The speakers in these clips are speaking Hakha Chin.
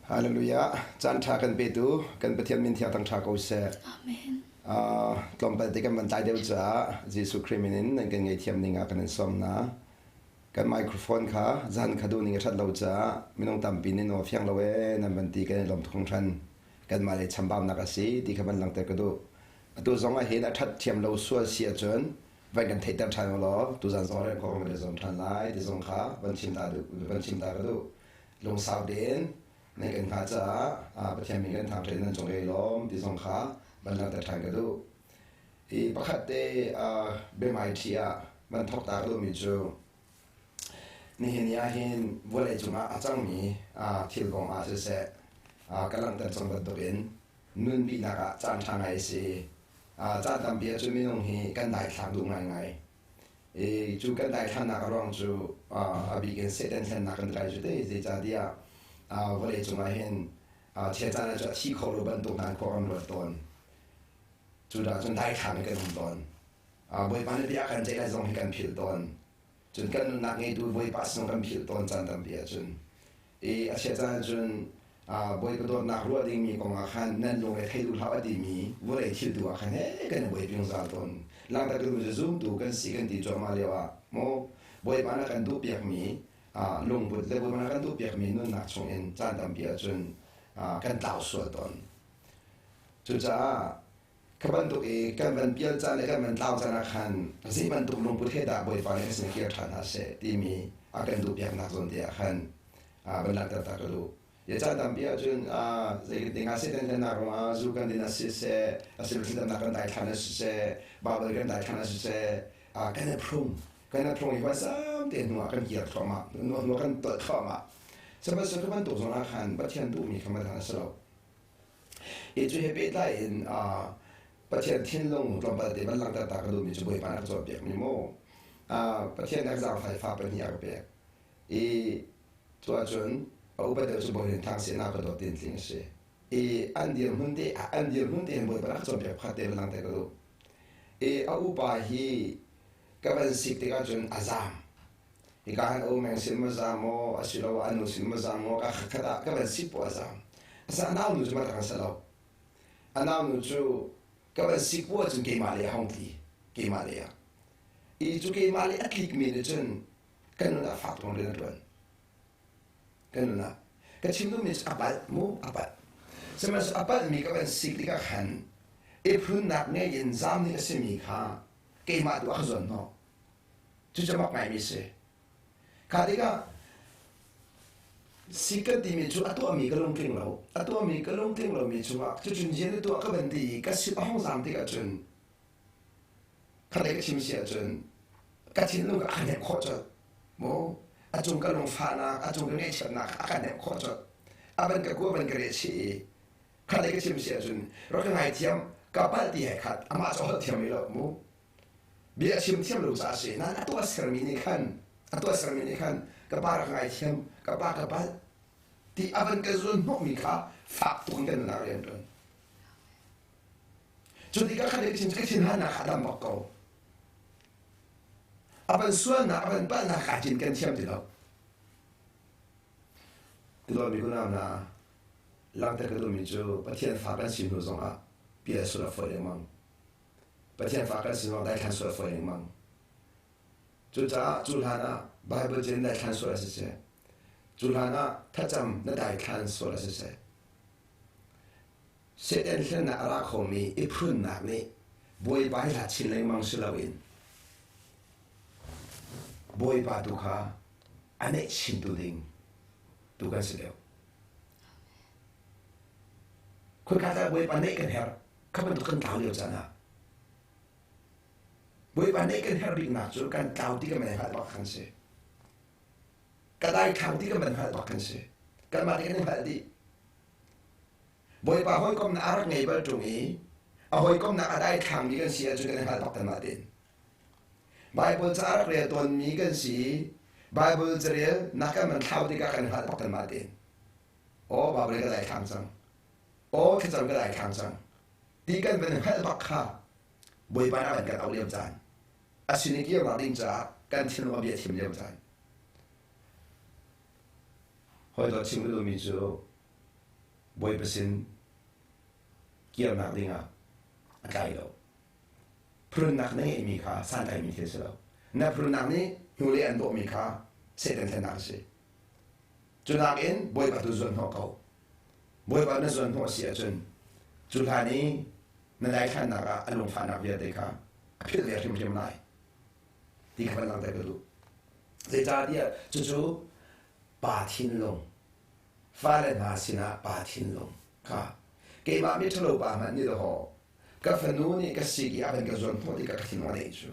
Hallelujah. Caan ṭha kan petu kan Pathian min thiang thangṭha ko seh. Amen. Tlawmpal te kan van tlai deuh caah Jesuh Khrih min in nan kan ngaihthiam ning ah kan in sawm na. Kan microphone kha zan kha duh ning a ṭhat lo caah minung tampi nih naw fiang lo ee nan van ti kan i lawm tuk hringhran. Kanmah le chambaunak a si ti kha van langhter ka duh. Atu zong ah hin a ṭhat thiam lo sual si ahcun van kan theihter ṭhan u law tuzan zong rem ko kan i zuam ṭhan lai ti zong kha van chim ta duh van chim ta ka duh. Lungsau tein nan kan hngah caah Pathian min kan thangṭhat nan cung i lawm ti zong kha van langhter ṭhan ka duh. Hi pakhat te biahmaiṭhi ah van thawk ta ka duhmi cu nihin ni ah hin vawlei cungah a cangmi thil kong ah siseh ka langhter cang bantukin nun bihnak ah caan ṭha ngai a si. Caan tampi ahcun minung hi kan daithlang duh ngaingai. I cu kan daithlannak a ruang cu a bik in Satan hlennak kan tlai cu te zeicahtiah vawlei cungah hin chia caan ah cu a thi kho lo bantuk nan khua kan ruat tawn. Cu dah cun daithlang in kan um tawn. Bawipa nih bia kan ceih lai zong hi kan philh tawn. Cun kan nunnak ngeitu Bawipa sin kan philh tawn caan tampi ahcun. I a chia caan ahcun Bawipa dawtnak ruah dingmi kong ah khan nan lungre thei duh hlah a timi vawlei thil tu ah khan he kan i buaipi zungzal tawn. Langhter ka duh cu zumtu kan si kan ti cuahmah lio ah maw Bawipa na kan duhpiakmi lungput le Bawipa na kan duhpiakmi nunnak chungin caan tampi ahcun kan tlau sual tawn. Cucaah kha bantuk i kan van pial caan le kan van tlau caan ah khan zei bantuk lungput he dah Bawipa nih kan sin kir ṭhan hna seh timi a kan duhpiaknak zawn te ah khan van langhter ta ka duh. Ya caan tampi ahcun zei ding ah Satan hlennak ruangah zu kan din ah siseh, asilo thildamnak kan daithlan ah siseh, Bible kan daithlan ah siseh, kan i phrung. Kan i phrung i huaisam te hnu ah kan kir thluahmah, hnu ah kan tolh thluahmah. Sihmanhsehlaw bantuk zong ah khan Pathian duhmi kha matan a si lo. Hi cu he pehtlai in Pathian thinlung tlawmpal te van langhter ta ka duhmi cu Bawipa nih a ka cawnpiakmi mu. Pathian nih a zaangfai fa pahnih a ka pek. I cu ahcun a upa deuh cu Bawi Thang sin ah ka dawt tin tling a si. I an dirhmun te an dirhmun te in Bawipa nih a ka cawnpiak pakhat te van langhter ka duh. I a upa hi ka van sik tikah cun a zaam. Hika hin a umeng sin maw zaam maw asiloah a nu sin maw zaam maw ka khat ah ka van sik poah a zaam. Asa a naunu cu matak an si lo. A naunu cu ka van sik poah cun keimah lei a hong tli. Keimah lei ah. I cu keimah lei a tlikmi nih cun kan nun ah fak tuk rian a ṭuan. Kan nun ah. Ka chim duhmi cu a palh mu a palh. Sihmanhsehlaw a palhmi ka van sik tikah khan i phrunnak ngei in zaam ding a simi kha keimah tu a ka zuan hnawh. Cucu mak ngaimi a si. Kha tikah si kan timi cu a tuahmi ka lungtling lo. A tuahmi ka lungtling lomi cungah cucun rian na tuah ka van ti i ka sin a hong zaam tikah cun khatlei ka chim si ahcun ka thinlung ka hnemh khawh colh. Maw a cung ka lungfahnak, a cung ka ngaihchiatnak a ka hnemh khawh colh. A van ka kua van ka reh chih i khatlei ka chim si ahcun rak ka ngaithiam ka palh ti he khat amah cu holh thiam i lo mu. Bia a chim thiam lo caah a si. Nain a tuahsermi nih khan a tuahsermi nih khan ka pa rak ngaithiam, ka pa ka palh ti a van ka zun hnawhmi kha fak tuk in kan nunnak rian ṭuan. Cu tikah khan ka thin ka thinhannak kha a dam bak ko. A van sualnak, a van palhnak kaa cin kan thiam ti lo. Tidawmi kunau hna, langhter ka duhmi cu Pathian fa kan si hnu zongah bia sul a fawi lengmang. Pathian fa kan si zong daithlan sual fawi lengmang. Cucaah cu hlan ah Bible cin daithlan sual a si seh, cu hlan ah thlacam na daithlan sual a si seh, Satan hlennak a ra khomi i phunnak nih Bawipa hi hlat chin lengmang si loin Bawipa tu kha a neih chintu ding tu kan si deuh. Khoika dah Bawipa neih kan herh? Kha bantuk kan tlau lio caan ah Bawipa neih kan herh biknak cu kan tlau ti kan van hngalh bak kan si. Ka daithlang ti kan van hngalh bak kan si. Kanmah nih kan i hngalh dih. Bawipa hawikomnak a rak ngei bal ṭung i a hawikomnak a daithlangmi kan si ahcun kan i hngalh bak kanmah tein. Bible ca a rak rel tawnmi kan si i Bible carel nak kan van thlau tikah kan i hngalh bak kanmah tein. Aw Bible ka daithlang cang. Aw thlacam ka daithlang cang. Ti kan van hngalh bak kha Bawipa nih a van kan auh lio caan. A sin i kirnak ding caah kan thinlung a bia thim lio caan. Hawi dawt chim ka duhmi cu Bawipa sin kirnak dingah a tlai lo. Phurunnak na ngeihmi kha santlaimi thil si lo. Na phurunnak nih hnulei an dawhmi kha Satan thlennak a si. Cu nakin Bawipa tu zuanhnawh ko. Bawipa na zuanhnawh a si ahcun cu hlan i na daithlannak ah a lungfahnak vialte kha a philh ve hrimhrim lai ti kha van langhter ka duh. Zeicahtiah cucu pa thinlung fale hna sinah pa thinlung kha keimah miṭhalo pa hmanh nih dawhaw ka fanu nih ka sik i a van ka zuanhnawh tikah ka thinlung a neih cu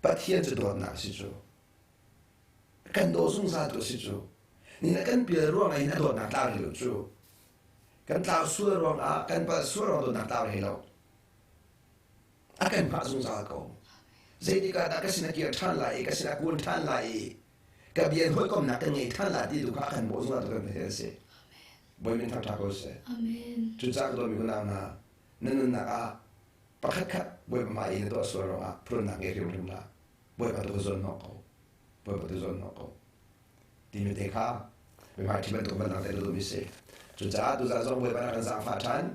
Pathian cu dawtnak a si cu kan daw zungzal tu a si cu ni na kan pial ruangah hin a dawtnak tlau hlei lo cu kan tlau sual ruangah kan palh sual ruang dawtnak tlau hlei lo a kan hngah zungzal ko zeitik ah dah ka sin a kir ṭhan lai i ka sin a kun ṭhan lai i ka bia in hawikomhnak kan ngei ṭhan lai ti tu kha a kan bawh zungzal tu kan Pathian a si Bawi min thangṭha ko seh. Amen. Cucaah ka dawtmi unau hna, na nunnak ah pakhat khat Bawipa hmai i na tuah sual ruangah phurnak ngei hrimhrim hlah. Bawipa tu ka zawn hnawh ko. Bawipa tu zawn hnawh ko. Timi te kha mihmai ṭhi bantuk van langhter ka duhmi si. Cucaah tuzaan zong Bawipa na kan zaangfah ṭhan.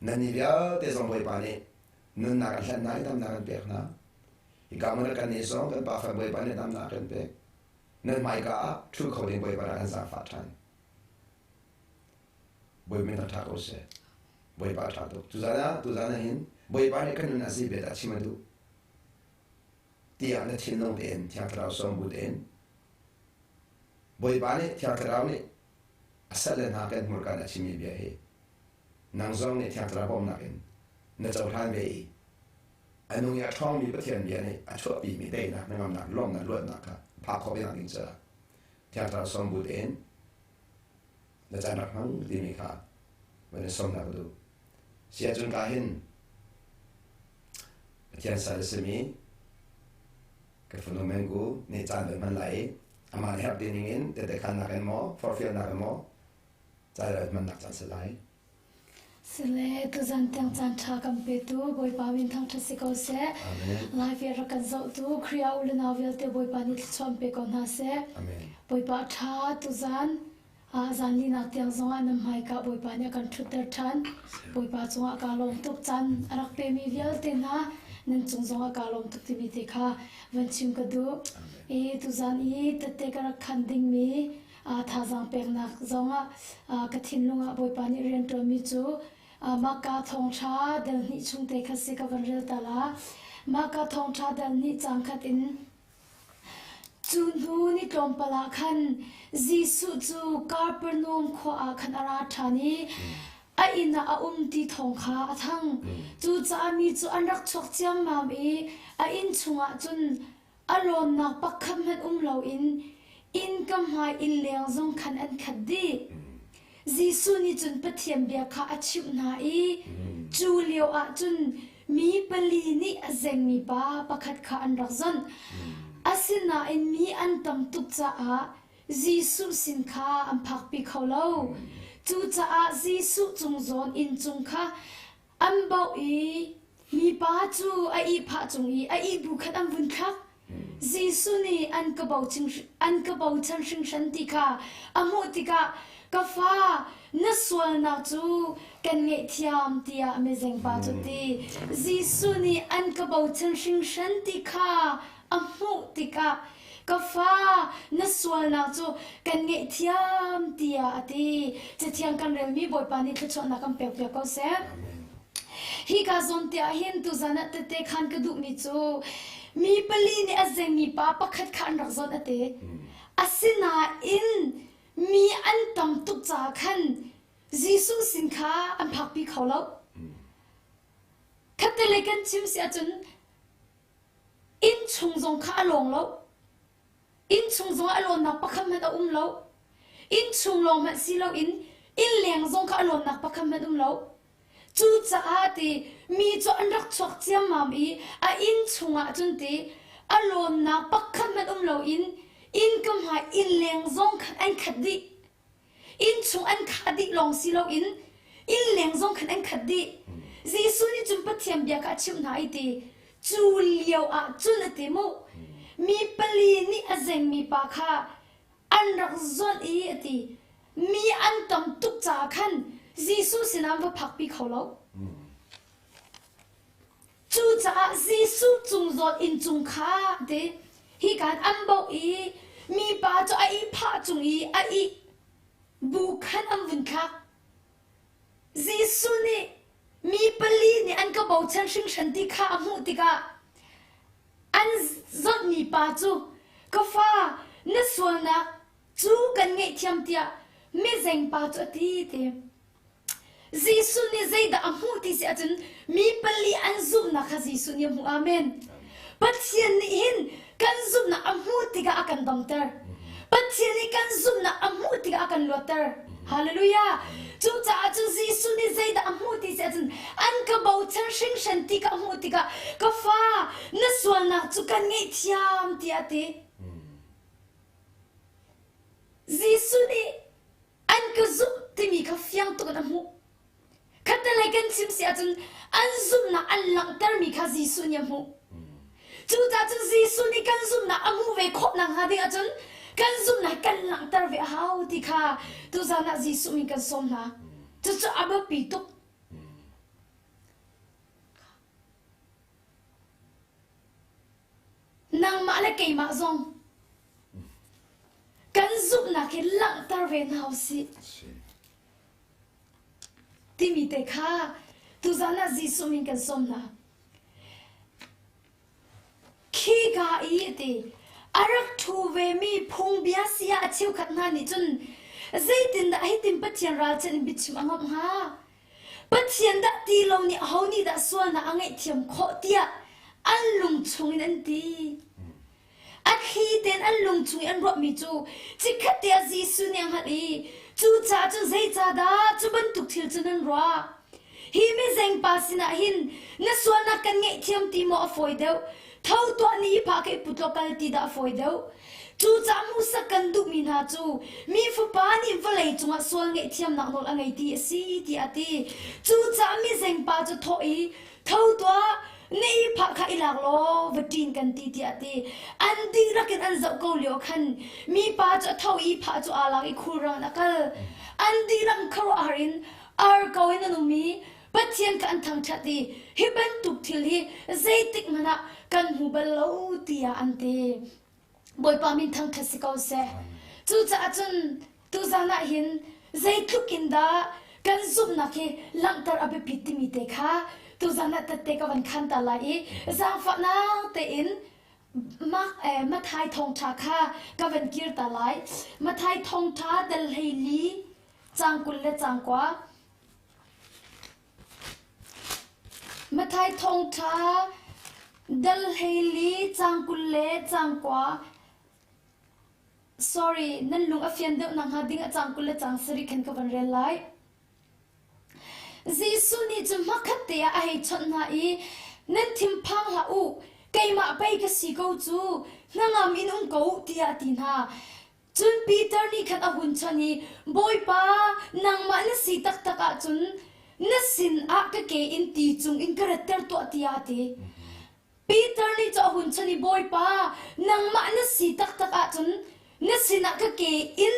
Nan ni vialte zong Bawipa nih nunnak an hlanh hna i damnak an pek hna. Hika hmun ah kan nih zong kan pa fan Bawipa nih damnak kan pek. Nan hmaika ah ṭhu kho ding Bawipa na kan zaangfah ṭhan. Bawipa min ṭha ko seh. Bawipa ṭha tuk. Tuzaan ah tuzaan ah hin Bawipa nih kan nun ah zei bia dah chim a duh tiah na thinlung tein Thiang Thlarau sawm bu tein Bawipa nih Thiang Thlarau nih a salle hna kan hmurka in a chimmi bia hi nang zong nih Thiang Thlarau bawmhnak in na cohlan ve i a nung i a ṭhawngmi Pathian bia nih a chuahpimi daihnak, hnangamnak, lawmhnak, luatnak kha phak khawh ve nak ding caah Thiang Thlarau sawm bu tein na caan rak hmang timi kha van in sawm hna ka duh. Si ahcun ka hin Pathian sal a simi ka fanu Mengu nih caan van hman lai i amah nih herh ti ning in tete khannak in maw forhfialnak in maw caan van hmannak caan si lai. Sile tuzan tiang caan ṭha kan petu Bawipa min thangṭhat si ko seh. Amen. Live rak kan zohtu Khrih ah u le nau vialte Bawipa nih thluachuah in pe ko hna seh. Amen. Bawipa ṭha tuzan ah zan linak tiang zongah nan hmaika Bawipa nih a kan ṭhutter ṭhan. Bawipa cungah kaa lawm tuk caan a rak pemi vialte hna nan cung zongah kaa lawm tuk timi te kha van chim ka duh. I tuzan i tette ka rak khan dingmi thazaang peknak zongah ka thinlung ah Bawipa nih rianṭuanmi cu Mahka thawngṭha dal hnih chung te kha si ka van rel ta la. Mahka thawngṭha dal hnih caang khat in Cu hnu ni tlawmpal ah khan Jesuh cu Kapernaum khua ah khan a ra ṭhan i a inn ah a um ti thawng kha a thang. Cucaah mi cu an rak chuak ciammam i a inn chungah cun A lawnnak pakhat hmanh um loin innka hmai innleng zong khan an khat dih. Jesuh nih cun Pathian bia kha a chimh hna i cu lio ah cun mi pali nih a zengmi pa pakhat kha an rak zonh. Asinain mi an tam tuk caah Jesuh sin kha an phakpi kho lo. Cucaah Jesuh cung zawn inn cung kha An bauh i mipa cu a ihphah cung i a ihbu khan an vun thlak. Jesuh nih an ka bochan, an ka bochan hringhran ti kha a hmuh tikah ka fa na sualnak cu kan ngaihthiam tiah mizengpa cu ti. Jesuh nih an ka bochan hringhran ti kha a hmuh tikah ka fa na sualnak cu kan ngaihthiam tiah a ti. Cathiang kan relmi Bawipa nih thluachuahnak kan pekpiak ko seh. Hika zawn te ah hin tuzan ah tette khan ka duhmi cu mi pali nih a zengmi pa pakhat kha an rak zawn a ti. Asinain mi an tam tuk caah khan Jesuh sin kha an phakpi kho lo. Khattelei kan chim si ahcun Innchung zong kha a lawng lo. Innchung zong a lawnnak pakhat hmanh a um lo. Innchung lawng hmanh si loin innleng zong kha a lawnnak pakhat hmanh um lo. Cucaah ti mi cu an rak chuak ciammam i a inn chungah cun ti a lawnnak pakhat hmanh um loin innka hmai innleng zong khan an khat dih. Innchung an khah dih lawng si loin innleng zong khan an khat dih. Jesuh nih cun Pathian bia kha a chimh hna i ti cu lio ah cun a ti mu mi pali nih a zengmi pa kha an rak zawnh i a ti. Mi an tam tuk caah khan Jesuh sinah an va phakpi kho lo. Cucaah Jesuh cung zawn inn cung kha ti hi kan an boh i mipa cu a ihphah cung i a ih bu khan an vun thlak. Jesuh nih mi pali nih an ka bochan hringhran ti kha a hmuh tikah an zonhmi pa cu ka fa na sualnak cu kan ngaihthiam tiah mizeng pa cu a ti ti. Jesuh nih zeidah a hmuh ti si ahcun mi pali an zumhnak kha Jesuh nih a hmuh. Amen. Pathian nih hin kan zumhnak a hmuh tikah a kan damter. Pathian nih kan zumhnak a hmuh tikah a kan luatter. Hallelujah. Cucaah cun Jesuh nih zeidah a hmuh ti si ahcun an ka bochan hringhran ti ka hmuh tikah ka fa na sualnak cu kan ngaihthiam tiah a ti. Jesuh nih an ka zumh timi kha fiang tuk in a hmuh. Khattelei kan chim si ahcun an zumhnak an langhtermi kha Jesuh nih a hmuh. Cucaah cun Jesuh nih kan zumhnak a hmuh ve khawh nakhnga ding ahcun kan zumhnak kan langhter ve a hau ti kha tuzan ah Jesuh min kan sawm hna. Cucu a biapi tuk. Nangmah le keimah zong kan zumhnak hi langhter ve hna usih. Timi te kha tuzan ah Jesuh min kan sawm hna. Khika i a ti, a rak ṭhu vemi phungbia saya a cheukhat hna nih cun zeitindah hitin Pathian ralchanh in biachim a ngamh hnga? Pathian dah ti lo nih aho nih dah sualnak a ngaihthiam khawh tiah an lung chungin an ti. A thli tein an lung chung i an ruahmi cu chikkhat te ah Jesuh nih a hngalh i cucaah cun zeicahdah cu bantuk thil cu nan ruah? Hi mizeng pa sinah hin na sualnak kan ngaihthiam ti maw a fawi deuh? Tho tuah ni hi pha ka i put law kal ti dah a fawi deuh? Cucaah hmuhsak kan duhmi hna cu mi Fapa nih vawlei cungah sual ngaihthiamnak nawl a ngei ti a si tiah a ti. Cucaah mizeng pa cu thawh i Tho tuah, na ihphah kha i lak law va ṭin kan ti tiah a ti. An dihlak in an zoh ko lio khan mipa cu a tho i ihphah cu aa lak i khulrang in a kal. An dihlak in khuaruahhar in ar ko in an um i Pathian kha an thangṭhat i hi bantuk thil hi zeitik hmanh ah kan hmu bal lo tiah an ti. Bawipa min thangṭhat si ko seh. Cucaah cun tuzan ah hin zeitluk in dah kan zumhnak hi langhter a biapit timi te kha tuzan ah tette ka van khan ta lai i zaangfahnak tein Mark eh, Mathai thawngṭha kha ka van kir ta lai. Mathai thawngṭha dal 14 caang 20 le caang kua. Matthai thawngṭha dal 14 caang 20 le caang kua Sorry, nan lung a fian deuh nakhnga ding a caang 20 le caang sarih khan ka van rel lai. Jesuh nih cun hmakhat te ah a hei chawnh hna i nan thinphang hlah u, keimah pei ka si ko cu, hnangam in um ko u tiah a ti hna. Cun Peter nih khan a hun chawnh i, Bawipa, nangmah na si taktak ahcun na sinah ka ke in ti cungin ka ratter tuah tiah a ti. Peter nih cu a hun chawnh i, Bawipa, nangmah na si taktak ahcun na sinah ka ke in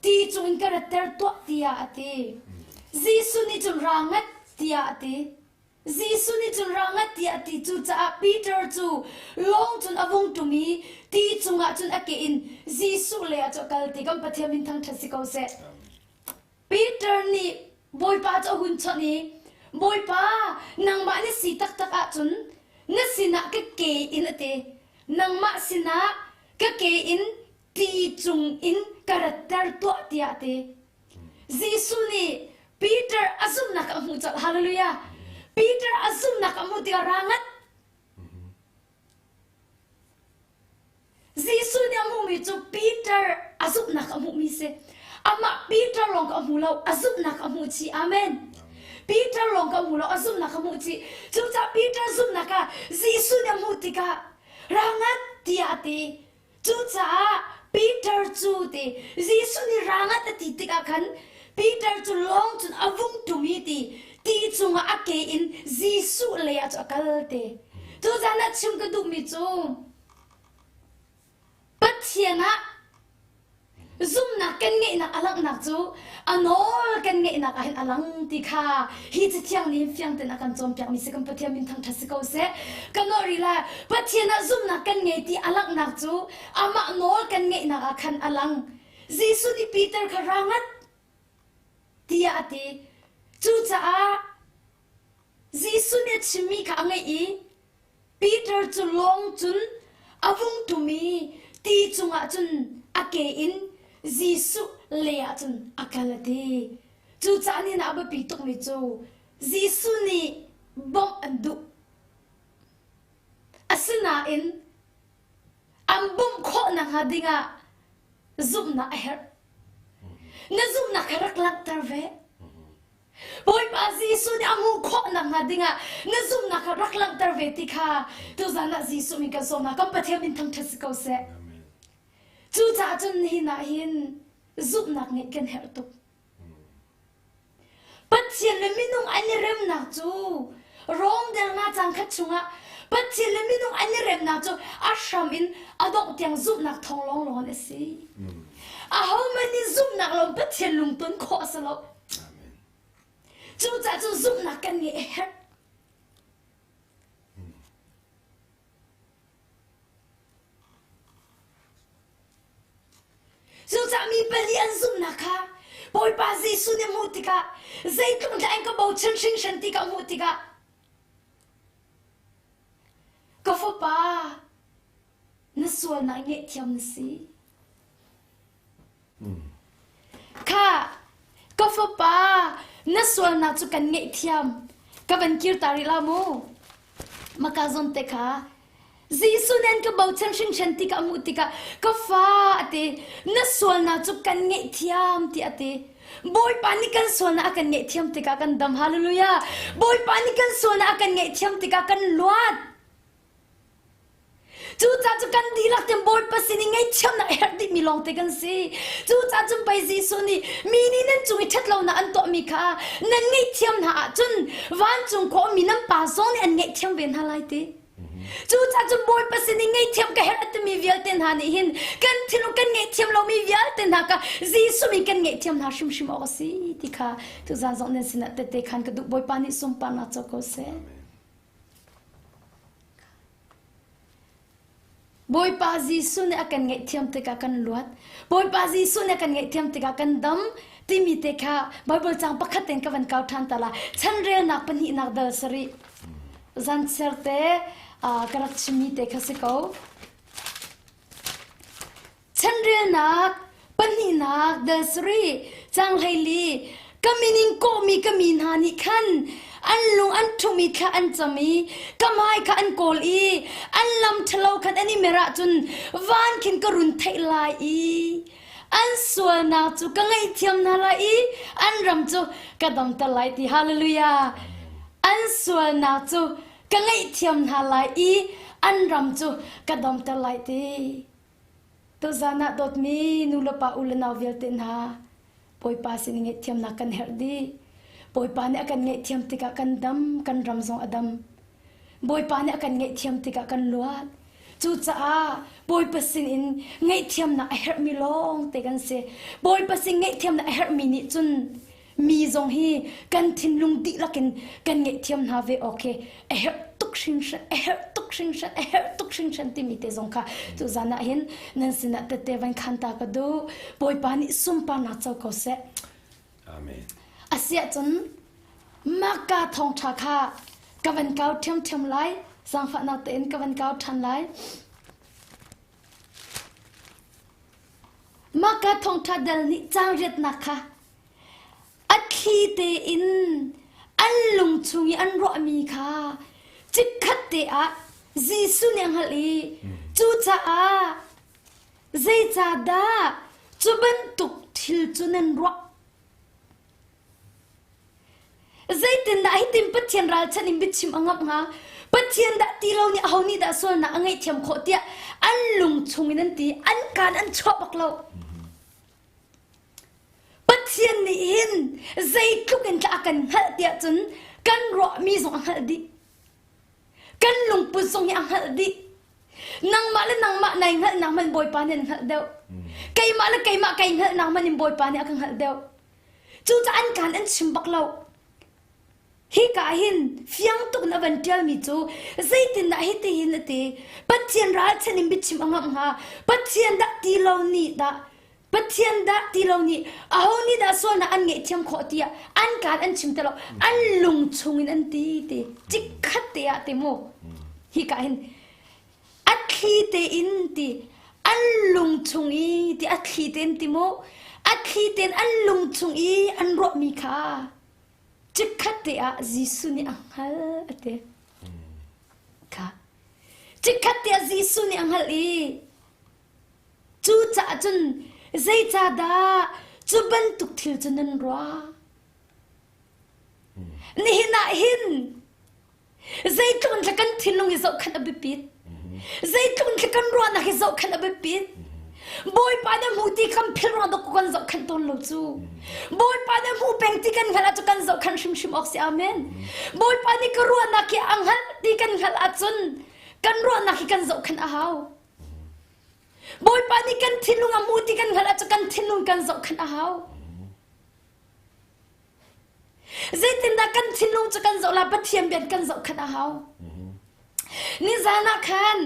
ti cungin ka ratter tuah tiah a ti. Jesuh nih cun ra ngat tiah a ti. Jesuh nih cun ra ngat tiah a ti. Cucaah Peter cu lawng cun a vung ṭum i ti cungah cun a ke in Jesuh lei ah cu a kal ti. Kan Pathian min thangṭhat si ko seh. Peter nih Bawipa cu a hun chawnh i, Bawipa, nangmah na si taktak ahcun na sinah ka ke in a ti. Nangmah sinah ka ke in ti cung in ka ratter tuah tiah a ti. Jesuh nih Peter a zumhnak a hmuh colh. Hallelujah. Peter a zumhnak a hmuh tikah ra ngat. Jesuh nih a hmuhmi cu Peter a zumhnak a hmuhmi si. Amah Peter lawng ka hmu lo, a zumhnak a hmuh chih. Amen. Peter lawng ka hmu lo, a zumhnak a hmuh chih. Cucaah Peter zumhnak ah Jesuh nih a hmuh tikah ra ngat tiah a ti. Cucaah Peter cu ti Jesuh nih ra ngat a ti tikah khan Peter cu lawng cun a vung ṭum i ti ti cungah a ke in Jesuh lei ah cu a kal ti. Tuzan ah chim ka duhmi cu Pathian ah. Zumhnak kan ngeihnak a langhnak cu a nawl kan ngeihnak ah hin a lang ti kha hi cathiang nih fiang tein a kan cawnpiakmi si kan Pathian min thangṭhat si ko seh. Ka nawl rih lai. Pathian ah zumhnak kan ngei ti a langhnak cu amah nawl kan ngeihnak ah khan a lang. Jesuh nih Peter kha ra ngat tiah a ti. Cucaah Jesuh nih a chimmi kha a ngaih i Peter cu lawng cun a vung ṭum i ti cungah cun a ke in Jesuh lei ah cun a kal a ti. Cucaah nihin ah a biapi tukmi cu Jesuh nih bawmh an duh. Asinain an bawmh khawh nakhnga dingah zumhnak a herh. Na zumhnak kha rak langhter ve. Bawipa Jesuh nih a hmuh khawh nakhnga dingah na zumhnak kha rak langhter ve ti kha tuzan ah Jesuh min kan sawm hna. Kan Pathian min thangṭhat si ko seh. Cucaah cun nihin ah hin zumhnak ngeih kan herh tuk. Pathian le minung an i remnak cu Rom delna cang khat chungah Pathian le minung an i remnak cu a hram in a dongh tiang zumhnak thawng lawnglawng a si. Ahohmanh nih zumhnak lo Pathian lungton khawh a si lo. Cucaah cun zumhnak kan ngeih a herh. Cucaah mi pali an zumhnak kha Bawipa Jesuh nih hmuh tikah zeitluk dah an ka bochan hringhran ti ka hmuh tikah ka fapa na sualnak ngaihthiam na si. Kha ka fapa na sualnak cu kan ngaihthiam ka van kir ta rih la mu maka zawn te kha Jesuh nih an ka bochan hringhran ti ka hmuh tikah ka fa a ti na sualnak cu kan ngaihthiam ti a ti Bawipa nih kan sualnak a kan ngaihthiam tikah kan dam hallelujah Bawipa nih kan sualnak a kan ngaihthiam tikah kan luat Cucaah cu kan dihlak ten Bawipa sin i ngaihthiamnak a herh dihmi lawngte kan si. Cucaah cun pei Jesuh nih mi nih nan cung i ṭhatlonak an tuahmi kha nan ngaihthiam hna ahcun vancung khua ummi nan Pa zong nih an ngaihthiam ve hna lai ti. Cucaah cun Bawipa sin i ngaihthiam ka herh a timi vialte hna nih hin kan thinlung kan ngaihthiam lomi vialte hna kha Jesuh min kan ngaihthiam hna hrimhrim awk a si ti kha tuzaan zong nan sinah tette khan ka duh Bawipa nih sunparnak co ko seh. Bawipa Jesuh nih a kan ngaihthiam tikah kan luat. Bawipa Jesuh nih a kan ngaihthiam tikah kan dam timi te kha Bible cang pakhat tein ka van kau ṭhan ta la. Chanrelnak pahnihnak dal sarih. Zanchiar te ka rak chimmi te kha si ko. Chanrelnak pahnihnak dal sarih cang hleili ka min in kawhmi ka mi hna nih khan an lung an ṭhumh i thla an cam i ka hmai kha an kawl i an lam ṭhalo khan an i mer ahcun van khin ka run theih lai i an sualnak cu ka ngaihthiam hna lai i an ram cu ka damter lai ti hallelujah an sualnak cu ka ngaihthiam hna lai i an ram cu ka damter lai ti Tuzan ah dawtmi nu le pa u le nau vialte hna Bawipa sin i ngaihthiamnak kan herh dih. Bawipa nih a kan ngaihthiam tikah kan dam, kan ram zong a dam. Bawipa nih a kan ngaihthiam tikah kan luat. Cucaah Bawipa sin in ngaihthiamnak a herhmi lawng te kan si. Bawipa sin ngaihthiamnak a herhmi nih cun mi zong hi kan thinlung dihlak in kan ngaihthiam hna ve awk hi a herh tuk hringhran a herh tuk hringhran a herh tuk hringhran timi te zong kha tu zan ah hin nan sinah tette van khan ta ka duh bawipa nih sunparnak co ko seh amen asiah cun maka thawngtha kha ka van kau ṭhiamṭhiam lai zaangfahnak tein ka van kau ṭhan lai Maka thawngṭha dal nih caang riatnak kha a thli tein an lung chung i an ruahmi kha chikkhat te ah Jesuh nih a hngalh i cucaah zeicahdah cu bantuk thil cu nan ruah? Zeitindah hitin Pathian ralchanh in biachim a ngamh hnga? Pathian dah ti lo nih aho nih dah sualnak a ngaihthiam khawh tiah an lung chungin an ti, an kaan an chuah bak lo. Pathian nih hin zeitluk in tah a kan hngalh tiah cun kan ruahmi zong a hngalh dih. Kan lungput zong hi a hngalh dih. Nangmah le nangmah nai hngalhnak hmanh Bawipa nih an hngalh deuh. Keimah le keimah kai hngalhnak hmanh in Bawipa nih a ka hngalh deuh. Cucaah an kaan an chim bak lo. Hika ah hin fiang tuk in a van ṭialmi cu zeitindah hitihin a ti? Pathian ralchanh in biachim a ngamh hnga? Pathian dah ti lo nih dah Pathian dah ti lo nih aho nih dah sualnak an ngaihthiam khawh tiah an kaan an chim ti lo an lung chungin an ti ti chikkhat te ah ti mu hika hin a thli tein ti an lung chung i ti a thli tein ti mu a thli tein an lung chung i an ruahmi kha Chikkhat te ah Jesuh nih a hngalh a ti. Kha. Chikkhat te ah Jesuh nih a hngalh i cucaah cun zeicahdah cu bantuk thil cu nan ruah? Nihin ah hin Zeitluk in kan thinlung hi zohkhenh a biapit. Zeitluk in kan ruahnak hi zohkhenh a biapit. Bawipa nih hmu ti kan philh ruang dok kan zohkhenh tawn lo cu. Bawipa nih hmu peng ti kan hngalh ahcun kan zohkhenh hrimhrim awk si. Amen. Bawipa nih ka ruahnak hi a hngalh ti kan hngalh ahcun kan ruahnak hi kan zohkhenh a hau. Bawipa nih kan thinlung a hmu ti kan hngalh ahcun kan thinlung kan zohkhenh a hau. Zeitindah kan thinlung cu kan zoh la Pathian bian kan zoh khan a hau. Nizan ah khan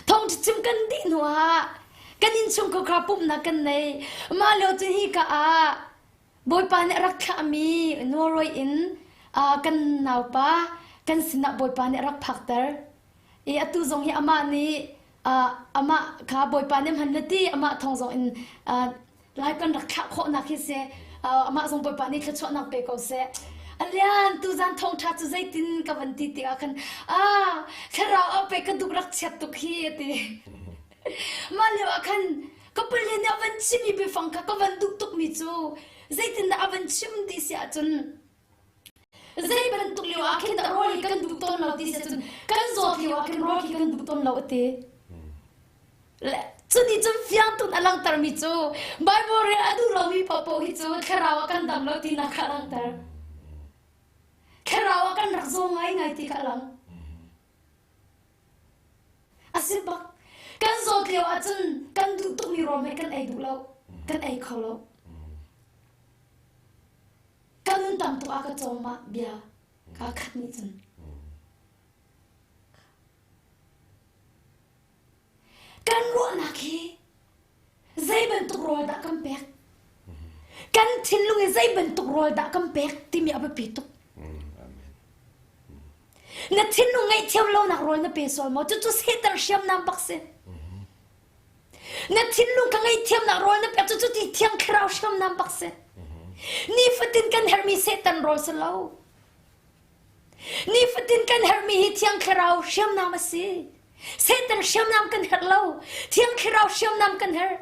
thawngṭha chim kan dih hnu ah kan innchungkhar kha pumhnak kan nei. Mah lio cun hi ka ah Bawipa nih a rak thlahmi Norway in kan naupa kan sinah Bawipa nih a rak phakter. I atu zong hi amah nih amah kha Bawipa nih hman na ti amah thawng zong in Lai kan rak thlah khawhnak hi si amah zong Bawipa nih thluachuahnak pe ko seh. Alian tuzan thawngṭha cu zeitin ka van ti tikah khan ah thlarau a pe ka duk rak chiat tuk hi a ti. Mah lio ah khan ka pale nih a van chimmi biafang kha ka van duh tukmi cu zeitindah a van chim ti si ahcun zei bantuk lio ah khin dah rawl hi kan duh tawn lo ti si ahcun kan zawt lio ah khin rawl khi kan duh tawn lo a ti. Cuti cun fiang tun a langhtermi cu Bible rel a duh lomi paohpaoh hi cu thlarau ah kan dam lo tinak kha a langhter. Thlarau ah kan rak zaw ngaingai ti kha a lang. A si bak. Kan zawt lio ahcun kan duh tukmi rawl hmanh kan ei duh lo. Kan ei kho lo. Ka nun tam tuk ah ka cawm mah bia kaa khat nih cun. Kan ruahnak hi zei bantuk rawl dah kan pek? Kan thinlung hi zei bantuk rawl dah kan pek timi a biapi tuk. Na thinlung ngaihthiam lonak rawl na pe sual maw? Cucu Satan hriamnam bak si. Na thinlung ka ngaihthiamnak rawl na pek cucu ti thiang thlarau hriamnam bak si. Nifatin kan herhmi Satan rawl si lo. Nifatin kan herhmi hi Thiang Thlarau hriamnam a si. Satan hriamnam kan herh lo. Thiang Thlarau hriamnam kan herh.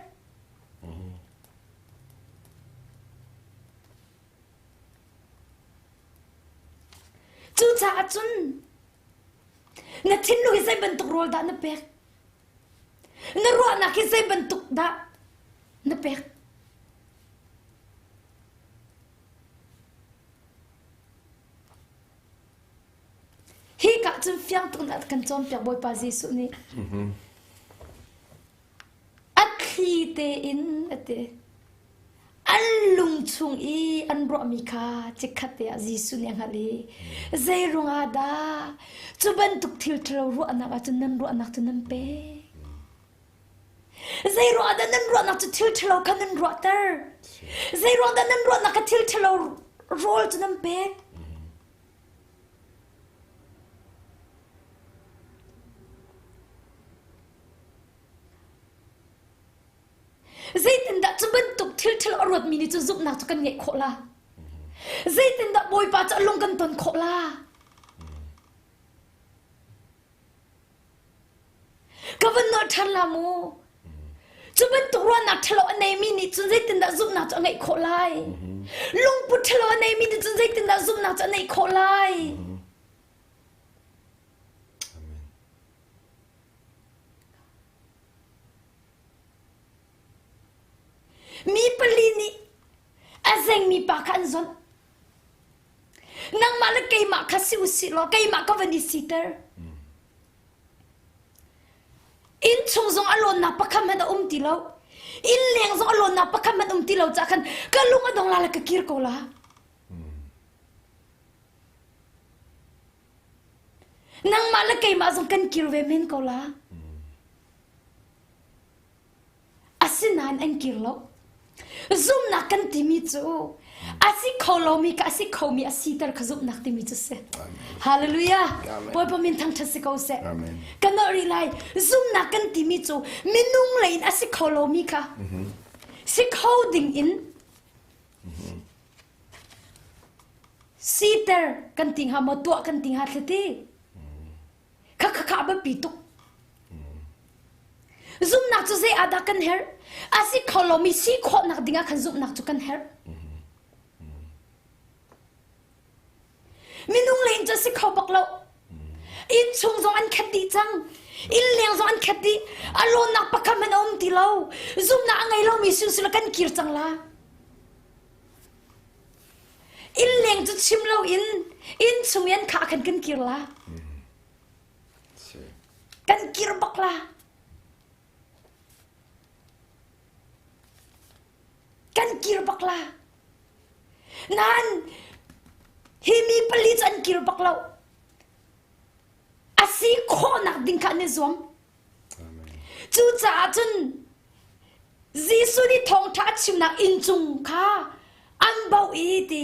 Cucaah cun na thinlung hi zei bantuk rawl dah na pek? Na ruahnak hi zei bantuk dah na pek? Hi ka cun fiang tuk in a kan cawnpiak Bawipa Jesuh nih. A thli tein a ti. An lung chung i an ruahmi kha chikkhat te ah Jesuh nih a hngalh i zei ruangah dah cu bantuk thil ṭhalo ruahnak ahcun nan ruahnak cu nan pek? Zei ruangah dah nan ruahnak cu thil ṭhalo kha nan ruahter? Zei ruang dah nan ruahnak kha thil ṭhalo rawl cu nan pek? Zeitindah cu bantuk thil ṭhalo a ruatmi nih cun zumhnak cu kan ngeih khawh la? Zeitindah Bawipa cu a lung kan ton khawh la? Ka van nawl ṭhan la mu. Cu bantuk ruahnak ṭhalo a neimi nih cun zeitindah zumhnak cu a ngeih khawh lai? Lungput ṭhalo a neimi nih cun zeitindah zumhnak cu a neih khawh lai? Mi pali nih a zengmi pa kha an zawnh. Nangmah le keimah kha si usih law keimah ka van i siter. Inn chung zong a lawnnak pakhat hmanh a um ti lo. Inn leng zong a lawnnak pakhat hmanh um ti lo caah khan ka lung a dong la le ka kir ko la. Nangmah le keimah zong kan kir ve men ko la. Asinain an kir lo. Zumhnak kan timi cu a si kho lomi ka a si khomi a siter kha zumhnak timi cu si. Hallelujah. Bawipa min thangṭhat si ko seh. Ka nolh rih lai. Zumhnak kan timi cu minung lei in a si kho lomi kha si kho ding in siter kan ti hnga maw tuah kan ti hnga thliti. Kha kha kha a biapi tuk. Zumhnak cu zei ah dah kan herh? A si kho lomi si khawhnak dingah khan zumhnak cu kan herh. Minung le inn cu a si kho bak lo. Inn chung zong an khat dih cang. Inn leng zong an khat dih. A lawnnak pakhat hmanh a um ti lo. Zumhnak a ngei lomi sisula kan kir cang la. Inn leng cu chim lo in inn chung i an khah khan kan kir la. Kan kir bak la. Kan kir bak la. Nan hi mi pali cu an kir bak lo. A si khawhnak ding kha an i zuam. Cucaah cun Jesuh nih thawngṭha a chimnak inn cung kha an bauh i ti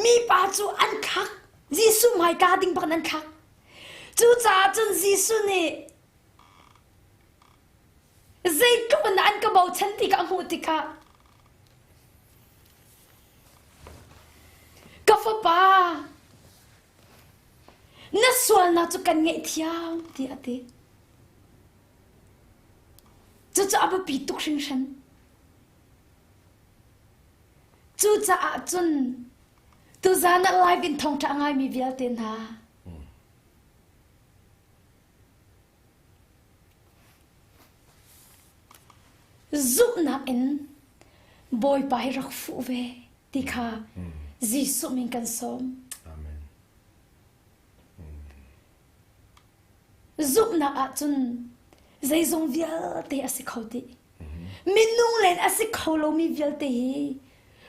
mipa cu an thlak. Jesuh hmaika ding bak in an thlak. Cucaah cun Jesuh nih zeitluk in an ka bochan ti kha a hmuh tikah ka fapa na sualnak cu kan ngaihthiam tiah a ti. Cucu a biapi tuk hringhran. Cucaah cun tuzaan ah live in thawngṭha a ngaimi vialte hna zumhnak in Bawipa hi rak fuh ve ti kha Jesuh min kan sawm. Amen. Zumhnak ahcun zeizong vialte a si kho dih. Minung len a si kho lomi vialte hi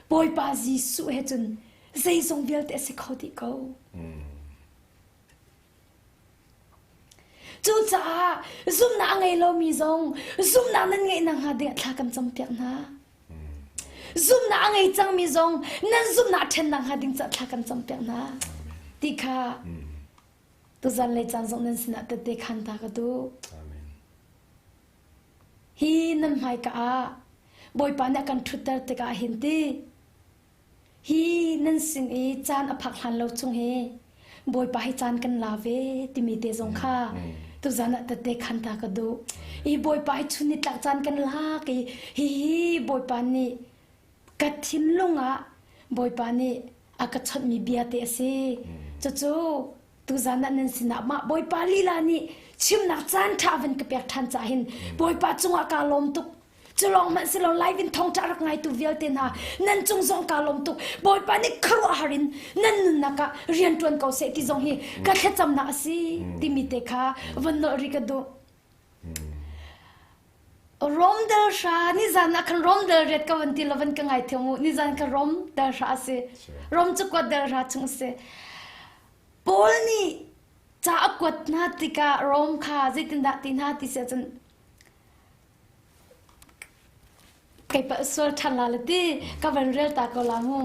Bawipa Jesuh he cun zeizong vialte a si kho dih ko. Cucaah zumhnak a ngei lomi zong zumhnak nan ngeih nakhnga ding thla kan campiak hna. Zumhnak a ngei cangmi zong nan zumhnak a ṭhen nakhnga ding caah thla kan campiak hna. Ti kha Tuzan le caan zong nan sinah tette khan ta ka duh. Amen. Hi nan hmaika ah Bawipa nih a kan ṭhutter tikah hin ti hi nan sin i caan a phak hlan lo chung hi Bawipa hi caan kan la ve timi te zong kha tuzan ah tette khan ta ka duh. I Bawipa hi chun nitlak caan kan lak i hihi Bawipa nih ka thinlung ah Bawipa nih a ka chawnhmi bia te a si. Cucu tuzan ah nan sinah mah Bawipa lila nih chimnak caan ṭha van ka pek ṭhan caah hin Bawipa cungah kaa lawm tuk. Cu lawng hmanh si lo live in thawngṭha rak ngaitu vialte hna nan cung zong kaa lawm tuk. Bawipa nih khuaruahhar in nan nunnak ah rian ṭuan ko seh ti zong hi ka thlacamnak a si timi te kha van nolh rih ka duh. Rom dal hra nizan ah khan Rom dal riat ka van ti lo van ka ngai thiam u nizan ka Rom dal hra a si Rom cu kuat dal hra chung a si Paul nih ca a kuat hna tikah Rom kha zeitindah ti hna ti si ahcun kei pa sual ṭhan la le ti ka van rel ta ko la mu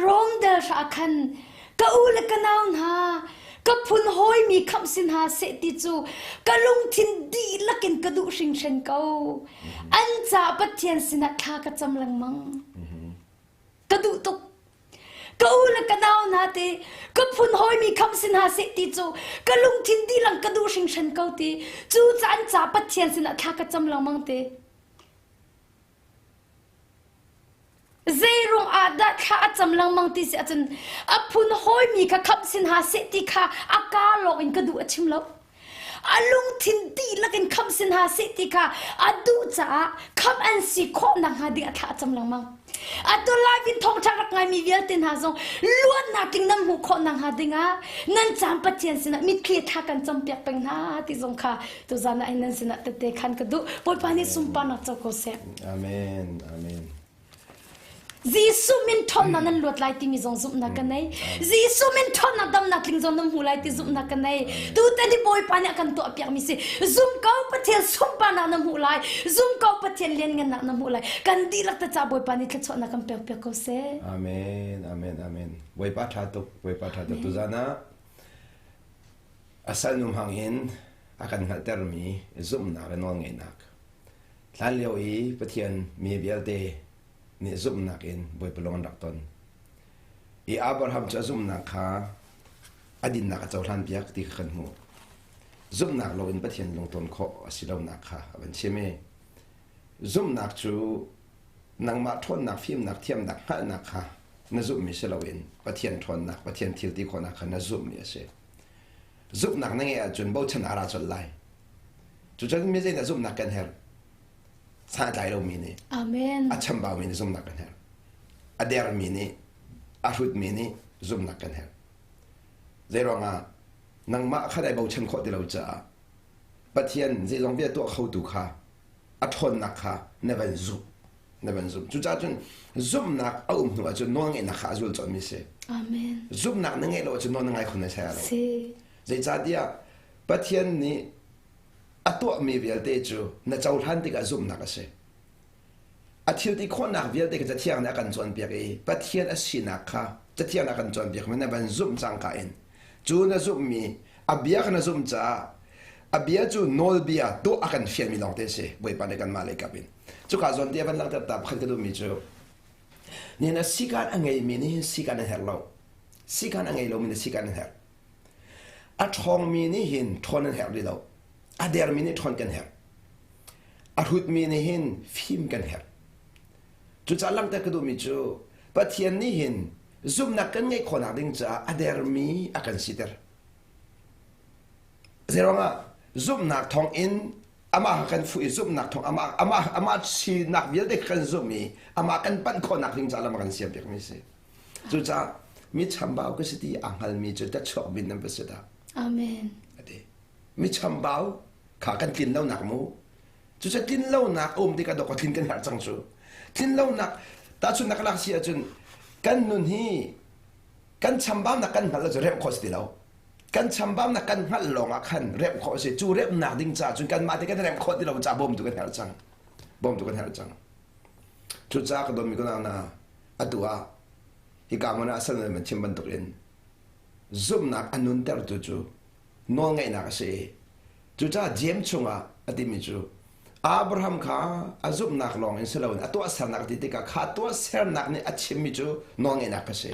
Rom del hra khan ka u le ka nau hna ka phun hawimi khamh si hna seh ti cu ka lungthin dihlak in ka duh hringhran ko. An ca Pathian sinah thla ka cam lengmang. Ka duh tuk. Ka u le ka nau hna te ka phun hawimi khamh si hna seh ti cu ka lungthin dihlak ka duh hringhran ko ti. Cu ca an ca Pathian sinah thla ka cam lengmang te. Zeirung ah dah thla a cam lengmang ti si ahcun a phun hawimi kha khamh sin hna seh ti kha a kaa lawng in ka duh a chim lo. A lungthin dihlak in khamh si hna seh ti kha a duh caah khamh an si khawh nakhnga ding a thlah cang lengmang. Atu live in thawngṭha rak ngaimi vialte hna zong luatnak tling nan hmuh khawh nakhnga dingah nan caan Pathian sinah mitthli thla kan campiak peng hna ti zong kha tuzan ah hin nan sinah tette khan ka duh. Bawipa nih sunparnak co ko seh. Amen. Amen. Jesuh min ṭhawnnak nan luat lai timi zong zumhnak ka nei. Jesuh min ṭhawnnak damnak tling zong nan hmu lai ti zumhnak ka nei. Tutan hi Bawipa nih a kan tuahpiakmi si. Zum ko Pathian sunparnak na hmuh lai. Zum ko Pathian lianngannak na hmuh lai. Kan dihlak te ca Bawipa nih thluachuahnak kan pekpiak ko seh. Amen. Amen. Amen. Bawipa ṭha tuk. Bawipa ṭha tuk. Tuzan ah a salnu hmang in a kan hngalhtermi zumhnak le nawlngeihnak. Hlanlio i Pathian mi vialte nih zumhnak in Bawipa lung an rak ton. I Abraham cu a zumhnak kha a dinnak a cohlanpiak ti kha kan hmuh. Zumhnak loin Pathian lungton khawh a si lonak kha a van chim i zumhnak cu nangmah ṭhawnnak, fimnak, thiamnak, hngalhnak kha na zumhmi si loin Pathian ṭhawnnak, Pathian thil ti khawhnak kha na zumhmi a si. Zumhnak na ngeih ahcun bochan a ra colh lai. Cucun mi zeidah zumhnak kan herh? San a tlai lomi nih. Amen. A chambaumi nih zumhnak kan herh. A dermi nih, a hrutmi nih zumhnak kan herh. Zeiruangah nangmah kha dai bochan khawh ti lo caah Pathian zeizong bia tuah khotu kha a ṭhawnnak kha na van zumh na van zumh cucaah cun zumhnak a um hnu ahcun nawlngeihnak kha a zul colhmi si Amen. Zumhnak na ngeih lo ahcun nawl na ngai khun na sai lo. Zeicahtiah Pathian nih a tuahmi vialte cu na cohlan tikah zumhnak a si. A thil ti khawhnak vialte kha Cathiang nih a kan cawnpiak i Pathian a sinak kha Cathiang nih a kan cawnpiak mi na van zumh cangka in cu na zumhmi a bia kha na zumh caah a bia cu nawlbia tuah a kan fialmi lawngte a si Bawipa nih kanmah lei kap in. Cuka zawn te a van langhter ta pakhat ka duhmi cu nihin ah sikaan a ngeimi nih hin sikaan an herh lo. Sikaan a ngei lomi nih sikaan an herh. A ṭhawngmi nih hin ṭhawn an herh rih lo. A dermi nih ṭhawn kan herh. A hrutmi nih hin fim kan herh. Cucaah langhter ka duhmi cu Pathian nih hin zumhnak kan ngeih khawhnak ding caah a dermi a kan siter. Zeiruangah zumhnak thawng in amah kan fuh i zumhnak thawng amah amah amah sinak vialte kan zumh i amah kan panh khawhnak ding caah lam a kan siampiakmi a si. Cucaah mi chambau ka si ti aa hngalmi cu tachuak min nan va si dah. Amen. Ati. Mi chambau kha kan tlin lonak mu. Cucaah tlin lonak a um tikah dawk tlin kan herh cang cu. Tlin lonak tahchunhnak lak si ahcun kan nun hi kan chambaunak kan hngalh ahcun remh khawh si ti lo. Kan chambaunak kan hngalh lawng ah khan remh khawh a si. Cu remhnak ding caah cun kanmah te kan remh khawh ti lo caah bawmtu kan herh cang. Bawmtu kan herh cang. Cucaah ka dawtmi ka nau hna, atu ah hika hmun ah sal nan chim bantukin zumhnak a nuntertu cu nawlngaihnak a si i cucaah Jeim chungah a timi cu Abraham kha a zumhnak lawng in si loin a tuahsernak a ti tikah kha tuahsernak nih a chimmi cu nawlngaihnak kha si.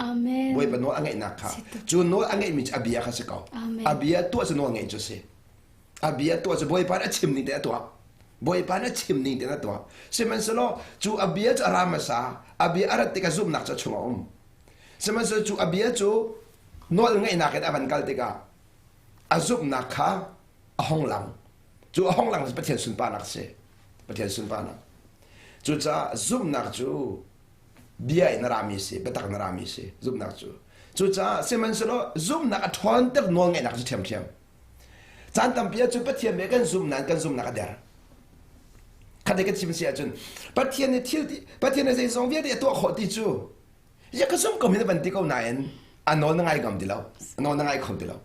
Bawipa nawl a ngeihnak kha. Cu nawl a ngeihmi cu a bia kha si ko. A bia tuah cu nawlngaih cu si. A bia tuah cu Bawipa nih a chim ning te a tuah. Bawipa nih a chim ning tein a tuah. Sihmanhsehlaw cu a bia cu a ra hmasa, a bia a rat tikah zumhnak cu a chungah a um. Sihmanhsehlaw cu a bia cu nawl ngeihnak in a van kal tikah a zumhnak kha a hong lang. Cu a hong lang cu Pathian sunparnak a si. Pathian sunparnak. Cucaah zumhnak cu bia in a rami a si, biatak in a rami a si, zumhnak cu. Cucaah sihmanhsehlaw zumhnak a ṭhawnter nawlngeihnak cu ṭhiamṭhiam. Caan tampi ahcun Pathian bia kan zum nain kan zumnak a der. Khat kan chim si ahcun Pathian nih thil Pathian nih zeizong vialte a tuah khawh ti cu ya ka zum ko hin van ti ko nain a nawl na ngai ngam ti lo. A nawl na ngai kho ti lo.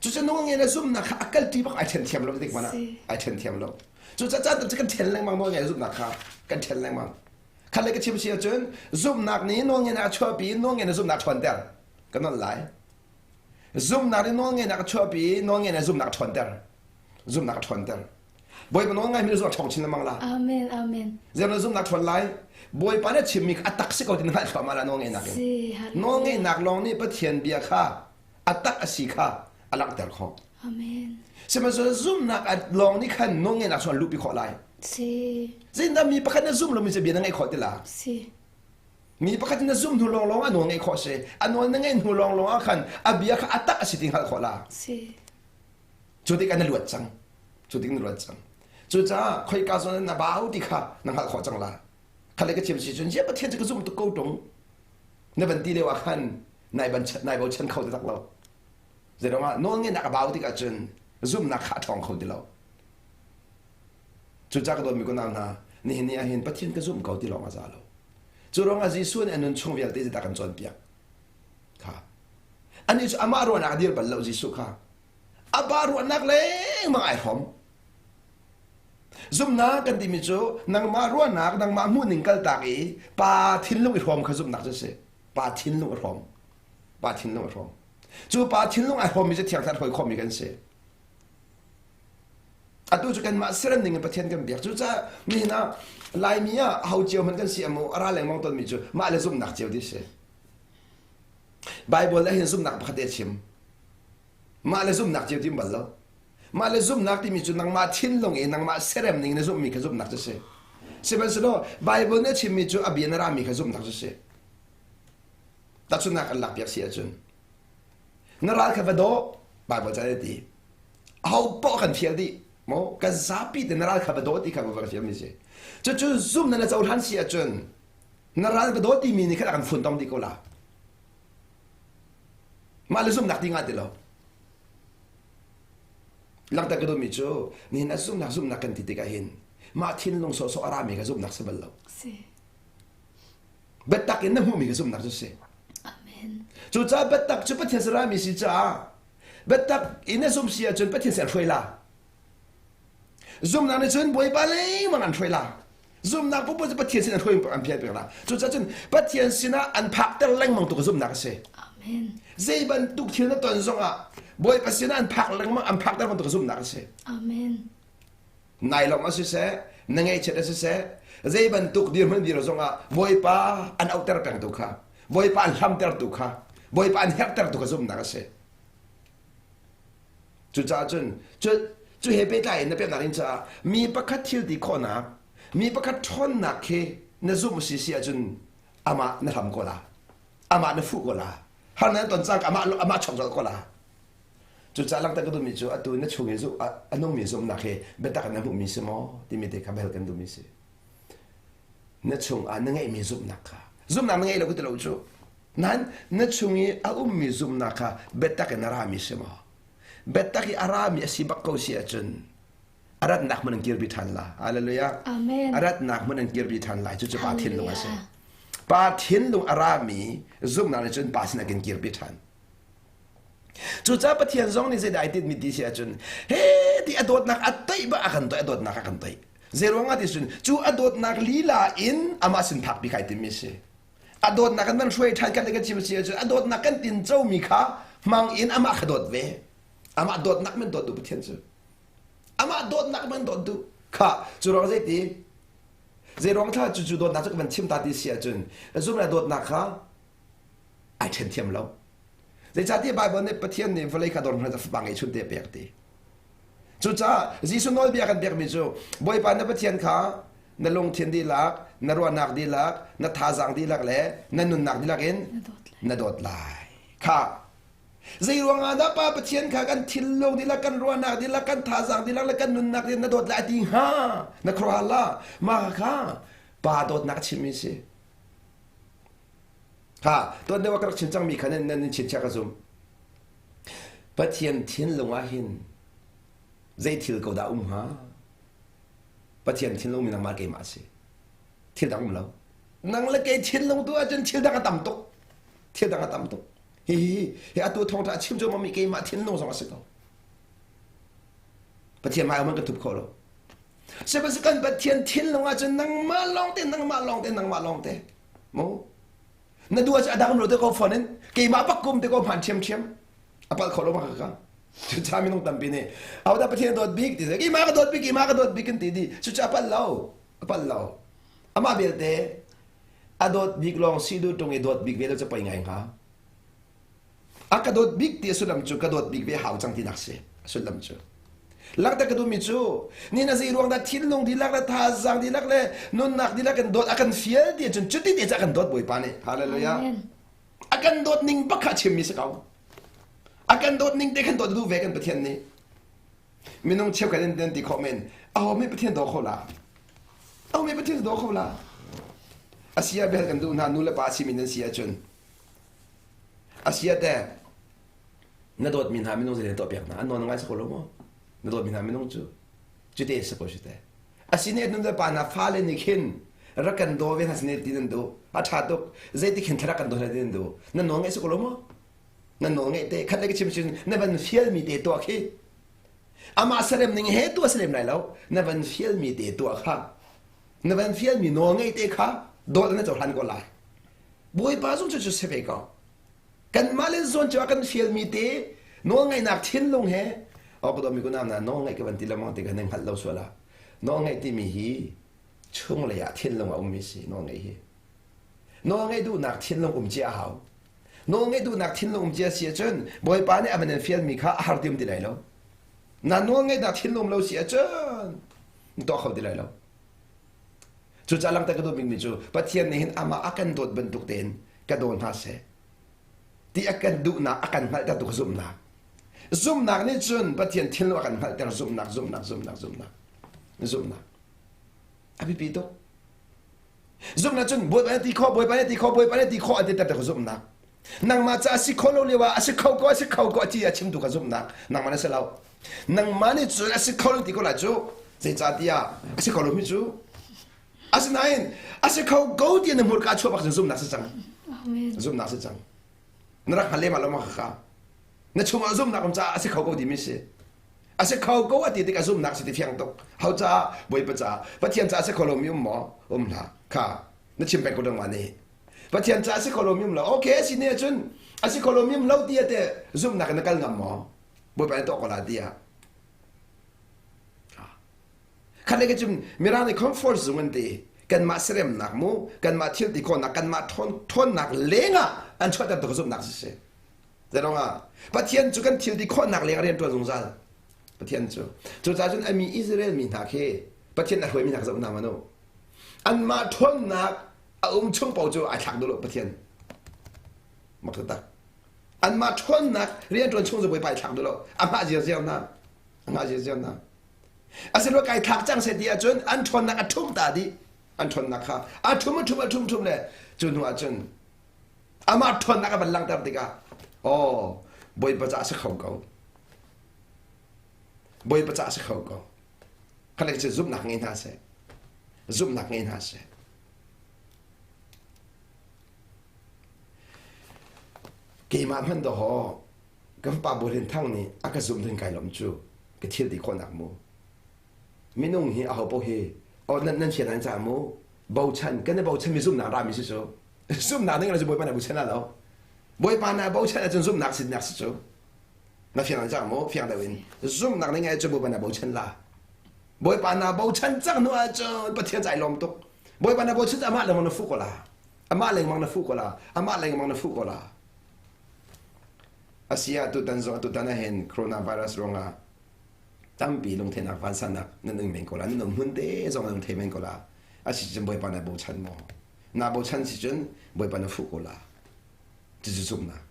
Cucu nawl ngai na zumnak kha a kal ti bak ai then thiam lo tik mana ai then thiam lo. Cucaah caan tam cu kan then lengmang nawl ngai zumnak kha kan then lengmang. Khat le ka chim si ahcun zumnak nih nawl ngai na chuahpi nawl ngai na zumnak ṭhawnter kan nawl lai. Zumhnak nih nawlngeihnak a chuahpi i nawlngeihnak zumhnak a ṭhawnter. Zumhnak a ṭhawnter. Bawipa nawl ngaimi zumh a ṭhawng chin lengmang la. Amen, amen. Zeiruang zumhnak ṭhawn lai? Bawipa nih a chimmi kha a tak si ko ti na hngalh thluahmah la nawlngeihnak in. Nawlngeihnak lawng nih Pathian bia kha a tak a si kha a langhter khawh. Amen. Sihmanhsehlaw zumhnak lawng nih khan nawlngeihnak cu an luhpi khawh lai. Si. Zeitindah mi pakhat na zum lomi cu bia na ngeih khawh ti la? Si. Mi pakhat na zumh hnu lawnglawng a nawl ngeih khawh si. A nawl na ngeih hnu lawnglawng ah khan a bia kha a tak a si ti hngalh khawh la. Si. Cu tikah na luat cang. Cu tik na luat cang. Cucaah khoika zawn na bau ti kha na hngalh khawh cang la. Khale ka chim si cun je Pathian cu ka zum tuk ko tung. Na van ti lio ah khan nai ban nai bochan kho ti tak lo. Zeiruangah nawlngeihnak a bau tikah cun zumhnak kha a ṭhawng kho ti lo. Cucaah ka dawtmi kunau hna, nihin ni ah hin Pathian ka zumh ko ti lawng a za lo. Cu ruangah Jesuh nih a nun chung vialte zeidah kan cawnpiak? Kha. Anih cu amah ruahnak a dir bal lo Jesuh kha. A pa ruahnak lengmang ai hrawm. Zumhnak kan timi cu nangmah ruahnak, nangmah hmuhning kaltak i pa thinlung i hrawm kha zumhnak cu a si. Pa thinlung i hrawm. Pa thinlung i hrawm. Cu pa thinlung ai hrawmmi cu thiang thlarau hruai khawhmi kan si. Atu cu kanmah serem ning in Pathian kan biak. Cucaah nihin ah Laimi ah ho cio hmanh kan si amu a ra lengmang tawnmi cu mah le zumhnak cio ti si. Bible ah hin zumhnak pakhat te a chim. Mah le zumhnak cio ti bal lo. Mah le zumhnak timi cu nangmah thinlung i nangmah serem ning na zumhmi kha zumhnak cu si. Sihmanhsehlaw Bible nih a chimmi cu a bia na rami kha zumhnak cu si. Tahchunhnak kan lakpiak si ahcun na ral kha va daw Bible ca ti. Aho poah kan fial dih. Maw kan zapi te na ral kha va daw ti kha va fialmi si. Cucu zumhna na cohlan si ahcun na ral va daw timi nih khan a kan funtom dih ko la. Mah le zumhnak ti nga ti lo. Langhter ka duhmi cu nihin a zumhnak zumhnak kan ti tikah hin mah thinlung sawhsawh a rami kha zumhnak si bal lo. Si. Biatak in na hmuhmi kha zumhnak cu si. Amen. Cucaah biatak cu Pathian sarami si caah biatak in na zumh si ahcun Pathian sin hruai la. Zumhnak nih cun Bawipa lengmang an hruai la. Zumhnak pupu cu Pathian sin an hruai an pial pek la. Cucaah cun Pathian sinah an phakter lengmang tu ka zumhnak a si. Amen. Zei bantuk thil na ton zongah Bawipa sinah an phak lengmang an phakter bantuk ka zumhnak a si. Amen. Nai lawng a siseh, na ngaihchiat a siseh, zei bantuk dirhmun dir zongah Bawipa an auhter peng tu kha, Bawipa an hlamter tu kha, Bawipa an herhter tu kha zumhnak a si. Cucaah cun cu cu he pehtlai in na peknak ding caah mi pakhat thil ti khawhnak, mi pakhat ṭhawnnak khi na zumh si si ahcun amah na hlam ko la. Amah na fuh ko la. Harnak na ton cang amah amah chok zolh ko la. Cucaah langhter ka duhmi cu atu na chung i a nungmi zumhnak hi biatak in na hmuhmi si maw timi te kha bel kan duhmi si. Na chung ah na ngeihmi zumhnak kha zumhnak na ngei lo ka ti lo cu. Nain na chung i a ummi zumhnak kha biatak in a rami si maw? Biatak i a rami a si bak ko si ahcun a ratnak hmun an kirpi ṭhan la. Hallelujah. Amen. A ratnak hmun an kirpi ṭhan lai. Cucu pa thinlung a si. Pa thinlung a rami zumhnak nih cun pa sin a kan kirpi ṭhan. Cucaah Pathian zong nih zeidah ai tinhmi ti si ahcun he ti a dawtnak a toih bak a kan toih a dawtnak a kan toih. Zeiruang ah ti cun cu a dawtnak lila in amah sin phakpi kai timmi si. A dawtnak kan van hruai ṭhan kan kan chim si ahcun a dawtnak kan tincomi kha hmang in amah kha dawt ve. Amah dawtnak man dawt duh Pathian cu. Amah dawtnak man dawt duh. Kha cu ruang zeiti zei ruang thla cu cu dawtnak cu kan van chim ta ti si ahcun zumna dawtnak kha ai ṭhen thiam lo. Zeicahtiah Baibal nih Pathian nih vawlei kha dawr hmanh fapa ngeihchun te a pek ti. Cucaah Jesuh nawlbia kan pekmi cu Bawipa na Pathian kha na lungthin dihlak, na ruahnak dihlak, na thazaang dihlak le na nunnak dihlak in na dawt lai. Kha zei ruangah dah Pa Pathian kha kan thinlung dihlak, kan ruahnak dihlak, kan thazaang dihlak le kan nunnak dihlak na dawt lai ti hnga? Na khuaruahhar la. Mah kha Pa dawtnak a chimmi si. Ha, tuan deuh ah ka rak chim cangmi kha nan nan chinchiah ka zum. Pathian thinlung ah hin zei thil ko dah um hnga? Pathian thinlung mi nangmah keimah a si. Thil dang um lo. Nang le kei thinlung tu ahcun thil dang a tam tuk. Thil dang a tam tuk. Hi hi hi atu thawngṭha a chim cu mami keimah thinlung zong a si ko. Pathian hmai man ka thup kho lo. Sihmanhsehlaw kan Pathian thinlung ahcun nangmah lawngte nangmah lawngte nangmah lawngte. Mu na duh ahcun a dang lo te ko phone in keimah bak kum te ko hman ṭhiamṭhiam a palh kho lo ma ka cucaah minung tampi nih ahodah Pathian a dawt bik ti keimah ka dawt bik keimah ka dawt bik kan ti dih cucu a palh lo a palh lo amah belte a dawt bik lawng si duh ṭung i dawt bik ve lo cu poi ngai hnga A ka dawt bik ti a sullam cu ka dawt bik ve hau cang tinak si. A sullam cu. Langhter ka duhmi cu ni na zei ruang dah thinlung dihlak le thazaang dihlak le nunnak dihlak kan dawt a kan fial ti ahcun cuti te cu a kan dawt Bawipa nih. Hallelujah. A kan dawt ning bak kha chimmi si ko. A kan dawt ning te kan dawt duh ve kan Pathian nih. Minung cheukhat in nan ti khawh men, aho mi Pathian daw kho la? Aho mi Pathian daw kho la? Asia bel kan duh hna nu le pa simi nan si ahcun asia te na dawtmi hna minung zei tuah piak hna an nawl ngai sa ko lo maw na dawtmi hna minung cu cute sa ko cute asine nu le pa hna fale nih khin rak kan daw ve hna sine ti nan duh a ṭha tuk zeiti khin thla rak kan daw hna ti nan duh nan nawl ngaih sa ko lo maw nan nawl ngaih te khat le ka chim cun na van fialmi te tuah khi amah serem ning he tuah serem lai lo na van fialmi te tuah kha na van fialmi nawl ngaih te kha dawt na cohlan ko lai Bawipa zong cu cu si ve ko kanmah le zawn cu a kan fialmi te nawlngaihnak thinlung he aw ka dawmi kunam na nawlngaih ka van ti lengmang ti kha nan hngalh lo sual ah nawlngaih timi hi chunglei ah thinlung a ummi si nawlngaih hi nawlngaih duhnak thinlung um cia a hau nawlngaih duhnak thinlung um cia si ahcun Bawipa nih a van in fialmi kha a har ti um ti lai lo na nawlngaihnak thinlung lo si ahcun tuah kho ti lai lo Cucaah langhter ka duh bikmi cu Pathian nih hin amah a kan dawt bantuk tein ka daw hna seh ti a kan duhnak a kan hngalhtertu ka zumhnak. Zumhnak nih cun Pathian thinlung a kan hngalhter zumhnak zumhnak zumhnak zumhnak zumhnak a biapi tuk. Zumhnak cun Bawipa nih ti khawh Bawipa nih ti khawh Bawipa nih ti khawh a ti ter ka zumhnak. Nangmah ca a si kho lo lio ah a si kho ko a si kho ko a ti a chimtu kha zumhnak nangmah na si lo. Nangmah nih cun a si kho lo ti ko lai cu zeicahtiah a si kho lomi cu asinain a si kho ko ti na hmurka chuah bak cun zumhnak si cang. Zumhnak si cang. Na rak hngal lehmah lo ma kha na chungah zumhnak um caah a si kho ko timi si. A si kho ko a ti tikah zumhnak si ti fiang tuk. Ho caah Bawipa caah Pathian caah a si kho lomi um maw? Um hlah. Kha na chim peng ko dang ma nih. Pathian caah a si kho lomi um lo. Okay a si ne ahcun a si kho lomi um lo ti ate zumhnak in na kal ngam maw? Bawipa nih tuah ko la tiah. Khat le cun Mirang nih comfort zone an ti. Kanmah seremnak mu, kanmah thil ti khawhnak, kanmah ṭhawnnak lengah an chuahter tu zumhnak si si. Zerong ah Pathian cu kan thil ti khawhnak leng rian ṭuan zungzal. Pathian cu. Cucaah cun ami Israel mi hna khi Pathian a hruaimi hna zoh hna manu. Anmah ṭhawnnak a um chung paoh cu ai thlak duh lo Pathian. Mak tak. Anmah ṭhawnnak rianṭuan chung cu Bawipa ai thlak duh lo. A hngah ziarziar hna. A hngah ziarziar hna. Asinain kai thlak cang seh ti ahcun an ṭhawnnak a ṭhum ta dih. An ṭhawnnak kha a ṭhum a ṭhum a ṭhum ṭhum le cu hnu ahcun amah ṭhawnnak a van langhter tikah aw Bawipa caah si kho ko. Bawipa caah si kho ko. Khalek cu zumhnak ngei hna seh. Zumhnak ngei hna seh. Keimah hmanh dawhaw ka fapa Burin Thang nih a ka zumh ding kai lawm cu ka thil ti khawhnak mu. Minung hi aho paoh hi oh nan nan fian an ca mu bochan kan i bochan mi zumhnak rami si cu zumhnak ning cu Bawipa na bochan lo Bawipa na bochan ahcun zumhnak sinnak si cu na fiang an cang mu fiang deuh in zumhnak ning cu Bawipa na bochan la Bawipa na bochan cang hnu ahcun Pathian ca i lawm tuk Bawipa na bochan amah lengmang na fuh ko la amah lengmang na fuh ko la amah lengmang na fuh ko la asia tutan zong tutan ahhin coronavirus ruangah tampi lungthenak vansannak nan ing men ko la nan um hmun te zong nan thei men ko la asi cun Bawipa na bochan maw na bochan si cun Bawipa na fuh ko la cucu zumhnak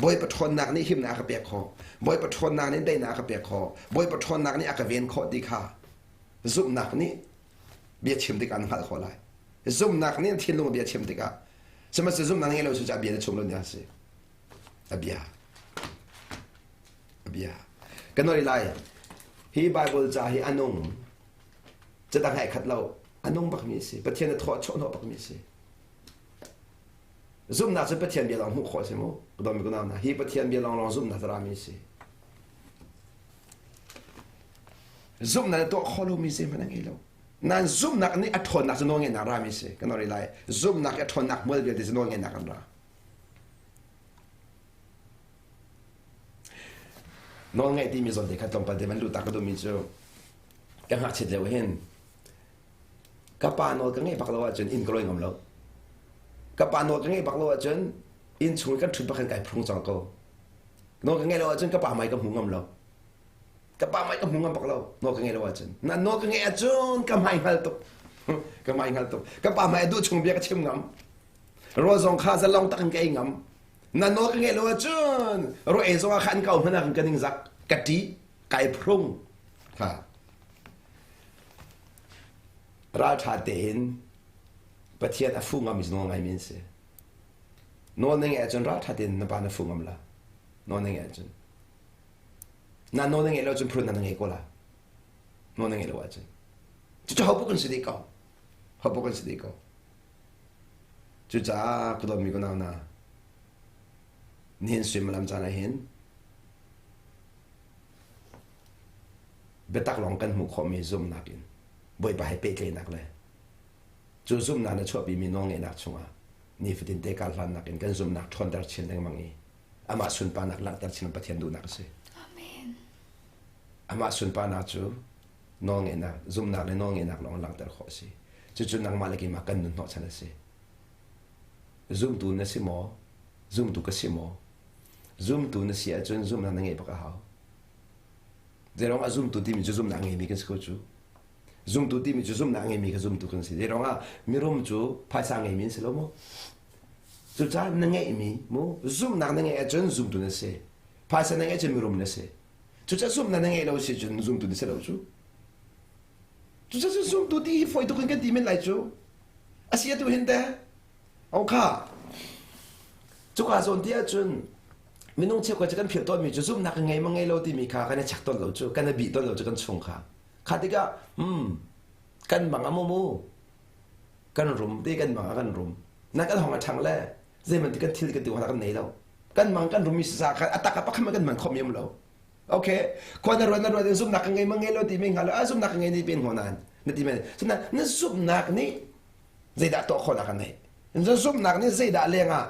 Bawipa ṭhawnnak nih himnak a ka pek khawh Bawipa ṭhawnnak nih daihnak a ka pek khawh Bawipa ṭhawnnak nih a ka ven khawh ti kha zumhnak nih bia chim tikah na hngalh khawh lai zumhnak nih thinlung bia chim tikah sihmanhsehlaw zumhnak ngei lo cu a bia na chung lo nia si a bia a bia kan noi lai hi Bible ca hi a nung catang hai khat lo a nung bak mi a si Pathian a thaw a chawh bak mi a si zumhnak cu Pathian bia lawng hmuh khawh a si mu dom ko na hi Pathian bia lawng lawng zumhnak rami a si Zumhnak nih tuah khawh lomi zeihmanh a ngei lo. Nain zumhnak nih a ṭhawnnak cu nawlngeihnak rami a si. Kan ori lai. Zumhnak i a ṭhawnnak hmual vialte cu nawlngeihnak an ra. Nawlngeih timi zawn te kha tlawmpal te van luh tak ka duhmi cu ka ngakchiat lio hin ka pa nawl ka ngeih bak lo ahcun inn ka lawi ngam lo. Ka pa nawl ka ngeih bak lo ahcun inn chung i kan ṭhut bak hin kai phung cang ko. Nawl ka ngeih lo ahcun ka pa hmai ka hmu ngam lo. Ka pa hmai ka hmu ngam bak lo nawl ka ngeih lo ahcun na nawl ka ngeih ahcun ka hmai hngal tuk ka hmai hngal tuk ka pa hmai a duh chung bia ka chim ngam rawl zong kha zalong tak in ka ei ngam na nawl ka ngeih lo ahcun rawl ei zong ah khan ka hmanh ah ka ning zak ka ṭi kai phrung. Kha ralṭha tein Pathian a fu ngam i nawl ngaimi an si. Nawl na ngeih ahcun ralṭha tein na pa na fu ngam la. Nawl na ngeih ahcun. Na nawl na ngeih lo cun phurun na ngei ko la. Nawl na ngeih lo ahcun. Cucu hopoh kan si dih ko. Hopoh kan si dih ko. Cucaah ka dawtmi ka nau hna, nihin suimilam caan ah hin biatak lawng kan hmuh khawhmi zumhnak in Bawipa he pehtlaihnak le cu zumhnak na chuahpimi nawlngeihnak chungah nifatin te kar hlannak in kan zumhnak ṭhawnter chin lengmang i amah sunparnak langhter chin Pathian duhnak a si. Amen. Amah sunparnak cu nawlngeihnak, zumhnak le nawlngeihnak lawng langhter khawh a si. Cucu nangmah le keimah kan nun hnawhchan a si. Zumtu na si maw? Zumtu ka si maw? Zumtu na si ahcun zumhnak na ngeih bak a hau. Zeiruang ah zumtu timi cu zumhnak ngeimi kan si ko cu. Zumtu timi cu zumhnak ngeimi kha zumtu kan si. Zeiruang ah mirum cu phaisa ngeimi an si lo maw? Cucaah na ngeihmi mu zumhnak na ngeih ahcun zumtu na si. Phaisa na ngeih ahcun mirum na si. Cucaah zumhnak na ngeih lo si cun zumtu na si lo cu. Cucaah zumtu ti hi fawi tuk in kan ti men lai cu. A si atu hin teh. O kha. Cuka zawn ti ahcun minung cheukhat cu kan philh tawnmi cu zumhnak ka ngei ma ngei lo timi kha kan i check tawn lo cu kan i bih tawn lo cu kan chung kha. Kha tikah hmm kan mang a mu mu kan rum te kan mang a kan rum na kan hong a ṭhang le zeiman ti kan thil kan ti kan nei lo kan mang kan rum mi sa kha a tak a pakhat kan man khom yam lo okay khua na ruat na ruat in zumhnak ka ngei ma ngei lo ti mi hngal lo a zumhnak ka ngei ni pen ho nan na ti men na na zumhnak nih zeidah tuah khawhnak a nei na zumhnak nih zeidah lengah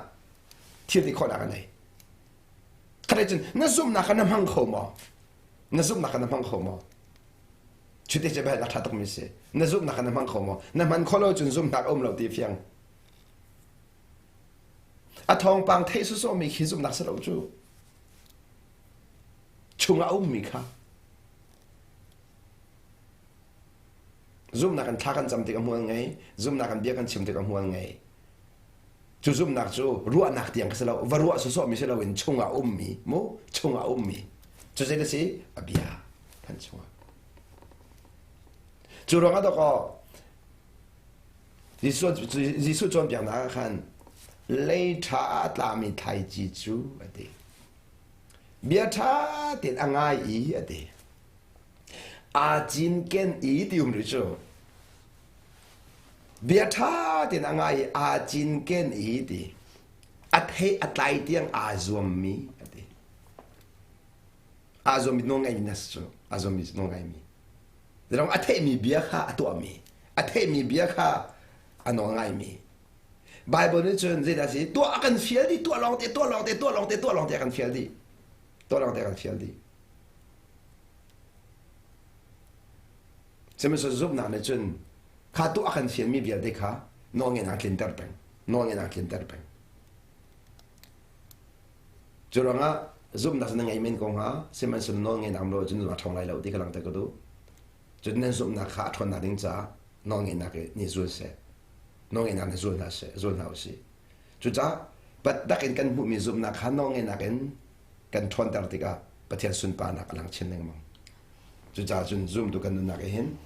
thil ti khawhnak a nei khatlei cun na zumhnak kha na hmang kho maw na zumhnak kha na hmang kho maw Chute cu bel a ṭha tukmi si. Na zumhnak kha na hmang kho maw? Na hman khawh lo cun zumhnak a um lo ti fiang. A thawngpang theih sawsawhmi khi zumhnak si lo cu. Chungah a ummi kha. Zumhnak in thla kan cam tik a hmual ngei, zumhnak in bia kan chim tik a hmual ngei. Cu zumhnak cu ruahnak tiang ka si lo, va ruah sawsawhmi si loin chungah ummi, mu chungah ummi. Cu zei si? A bia kan chungah. Cu ruangah dawkaw Jesuh, Jesuh cawnpiaknak ah khan lei ṭha ah a tlami thlaici cu a ti. Bia ṭha tein a ngai i a ti. Aa cinken i ti um rih cu. Bia ṭha tein a ngai i aa cinken i ti. A thei a tlai tiang aa zuammi a ti. Aa zuammi nawlngaimi na si cu. Aa zuammi nawlngaimi. Zeirong a theihmi bia kha a tuahmi. A theihmi bia kha a nawlngaimi. Bible nih cun zeidah si tuah a kan fial dih tuah lawng te tuah lawng te tuah lawng te tuah lawng te a kan fial dih. Tuah lawng te a kan fial dih. Sihmanhsehlaw zumhnak nih cun kha tuah a kan fialmi vialte kha nawlngeihnak a tlinter peng. Nawlngeihnak a tlinter peng. Cu ruangah zumhnak na ngei men ko hnga, sihmanhsehlaw nawlngeihnak um lo ahcun a ṭhawng lai lo ti kha langhter ka duh. Cun nan zumhnak kha a ṭhawnnak ding caah nawlngeihnak nih zul seh. Nawlngeihnak nih zul hna seh, zul hna usih. Cucaah patdak in kan hmuhmi zumhnak kha nawlngeihnak in kan ṭhawnter tikah Pathian sunparnak a lang chin lengmang. Cucaah cun zumtu kan nunnak i hin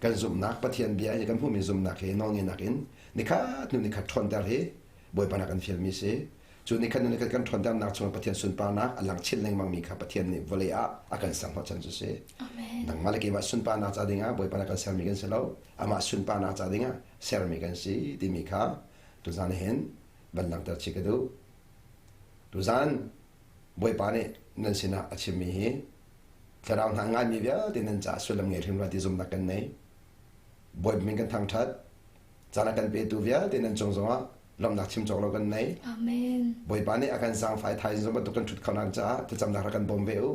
kan zumhnak Pathian bia i kan hmuhmi zumhnak hi nawlngeihnak in nikhat hnu nikhat ṭhawnter hi Bawipa nih a kan fialmi si. Cu nikhat hnu nikhat kan ṭhawnternak chungah Pathian sunparnak a lang chin lengmangmi kha Pathian nih vawlei ah a kan ser hnawhchan cu si. Nangmah le keimah sunparnak ca dingah Bawipa nih a kan sermi kan si lo. Amah sunparnak ca dingah sermi kan si timi kha tuzan hin van langhter chih ka duh. Tuzan Bawipa nih nan sinah a chimmi hi thlarau hna ngaimi vialte nan caah sullam ngei hrim rua ti zumhnak kan nei. Bawipa min kan thangṭhat. Caan a kan petu vialte nan cung zongah lawmhnak chim cawk lo kan nei. Amen. Bawipa nih a kan zaangfai thaizing zong bantuk kan ṭhut kho nak caah thlacamnak rak kan bawm ve u.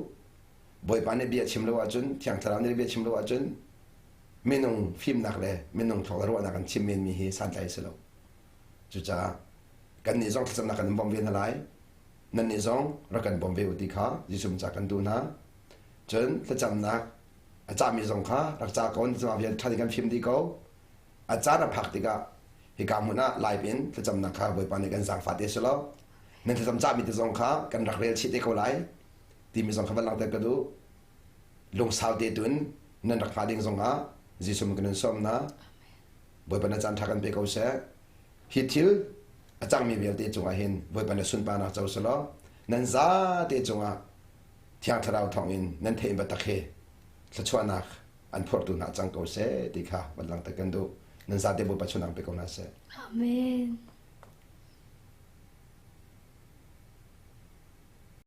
Bawipa nih bia chim lo ahcun, Thiang Thlarau nih bia chim lo ahcun minung fimnak le minung thawk le ruahnak kan chim menmi hi santlai a si lo. Cucaah kannih zong thlacamnak kan in bawmh ve hna lai. Nannih zong rak kan bawm ve u ti kha Jesuh ca kan duh hna. Cun thlacamnak a cahmi zong kha rak ca ko, na vial ṭha kan fim dih ko. A caan a phak tikah hika hmun ah live in thlacamnak kha Bawipa nih kan zaangfah te si lo. Nan thlacam cahmi te zong kha kan rak rel chih te ko lai timi zong kha van langhter ka duh. Lungsau te tun nan rak hngah ding zongah Jesuh min kan in sawm na. Bawipa na caan ṭha kan pe ko seh. Hi thil a cangmi vialte cungah hin Bawipa na sunparnak co selaw nan zate cungah Thiang Thlarau thawngin nan theih batak hi thluachuahnak an phortu hna cang ko seh ti kha van langhter kan duh. Nan zate Bawipa chunang pe ko hna seh. Amen.